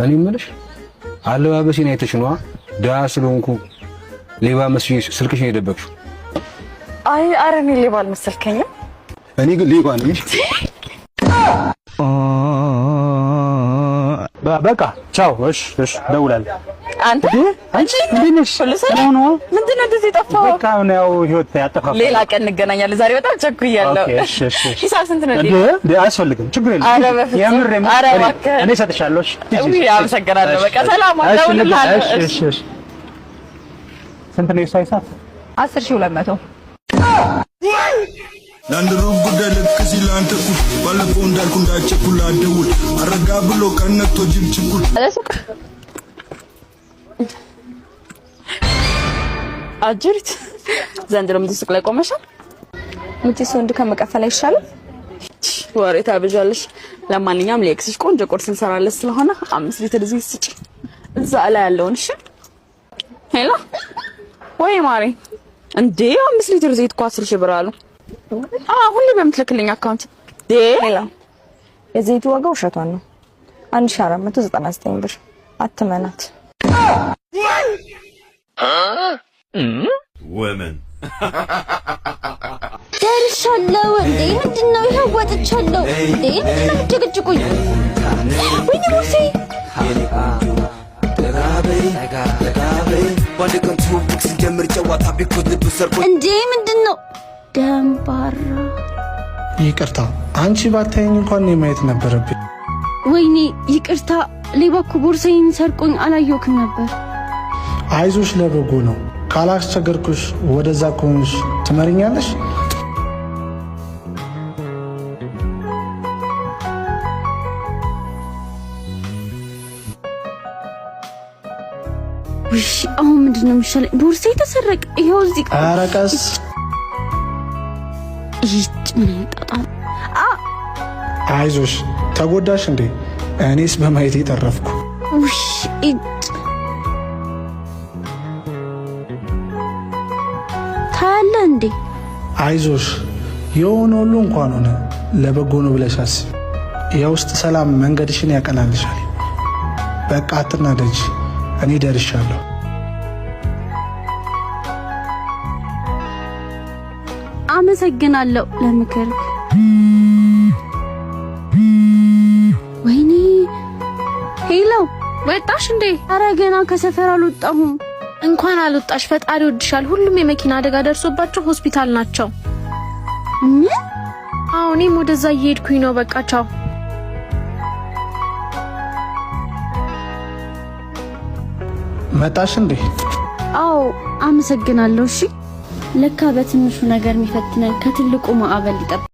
እኔ የምልሽ አለባበሴን አይተሽ ነዋ ድሀ ስለሆንኩ ሌባ መስዬሽ ስልክሽን የደበቅሽው። አይ ኧረ እኔ ሌባ አልመሰልከኝም። እኔ ግን ሌባ ነኝ። በቃ ቻው። እሺ፣ እሺ፣ እደውላለሁ። አንተ አንቺ እንዴት ነሽ? ሁሉ ሰላም ነው? ምንድን ነው እንደዚህ የጠፋኸው? በቃ አሁን ያው ህይወት ያጠፋፋል። ሌላ ቀን እንገናኛለን። ዛሬ በጣም ቸኩያለሁ። Okay፣ እሺ፣ እሺ፣ እሺ። ሂሳብ ስንት ነው? እንዴ እንዴ፣ አያስፈልግም፣ ችግር የለም። ኧረ በፍፁም። የምር የምር፣ ኧረ እባክህ። እኔ እሰጥሻለሁ። እሺ፣ ውይ እሺ፣ አመሰግናለሁ። በቃ ሰላም፣ እሺ፣ እደውልልሃለሁ። እሺ፣ እሺ፣ እሺ። ስንት ነው የእሷ ሂሳብ? 10,200። ለአንድ ሩብ ጉዳይ ልክ ሲል አንተ እኩል ባለፈው እንዳልኩ እንዳቸኩል አደውል አረጋ ብሎ ቀነቶ ጅብ ችኩል። ሱቅ አጅሪት ዘንድሮም እዚህ ሱቅ ላይ ቆመሻል። መቼስ ወንድ ከመቀፈል አይሻልም? ወሬ ታበዣለሽ። ለማንኛውም ለ ex ሽ ቆንጆ ቁርስ እንሰራለን ስለሆነ 5 ሊትር ዘይት ስጪ፣ እዛ ላይ ያለውን። እሺ። Hello፣ ወይ ማሪ፣ እንዴ 5 ሊትር ዘይት እኮ 10,000 ብር አሉ። አዎ ሁሌ በምትልክልኝ account ዴ Hello፣ የዘይቱ ዋጋ ውሸቷን ነው። 1499 ብር። አትመናት። Women. ደርሻለሁ። እንዴ ምንድን ነው? ይኸው ወጥቻለሁ። እንዴ ምንድን ነው የምትጨቀጭቁኝ? ወይኔ ቦርሳዬ! በአንድ ቀን ትውውቅ ስንጀምር ጨዋታ ቢኮት ልብ ሰርቆ እንዴ ምንድን ነው? ደንባራ። ይቅርታ፣ አንቺ ባታየኝ እንኳን እኔ ማየት ነበረብኝ። ወይኔ ይቅርታ፣ ሌባ እኮ ቦርሳዬን ሰርቆኝ አላየሁክም ነበር። አይዞሽ፣ ለበጎ ነው። ካላስቸገርኩሽ ወደዛ ከሆንሽ ትመሪኛለሽ? ውይ አሁን ምንድን ነው የሚሻለኝ? ቦርሳዬ ተሰረቀ። ይኸው እዚህ። ኧረ ቀስ። ይጭ ምን አይነት ጣጣ ነው? አ አይዞሽ፣ ተጎዳሽ እንዴ? እኔስ በማየቴ ተረፍኩ። ውይ ይጭ ታያለህ እንዴ? አይዞሽ፣ የሆነ ሁሉ እንኳን ሆነ ለበጎ ነው ብለሽ አስቢ። የውስጥ ሰላም መንገድሽን ያቀናልሻል። በቃ አትናደጂ፣ እኔ ደርሻለሁ። አመሰግናለሁ ለምክር። ወይኔ hello፣ ወጣሽ እንዴ? አረ ገና ከሰፈር አልወጣሁም። እንኳን አልወጣሽ፣ ፈጣሪ ወድሻል። ሁሉም የመኪና አደጋ ደርሶባቸው ሆስፒታል ናቸው። ምን? አዎ እኔም ወደዛ እየሄድኩኝ ነው። በቃ ቻው። መጣሽ እንዴ? አዎ አመሰግናለሁ። እሺ ለካ በትንሹ ነገር የሚፈትነን ከትልቁ ማዕበል ሊጠብቅ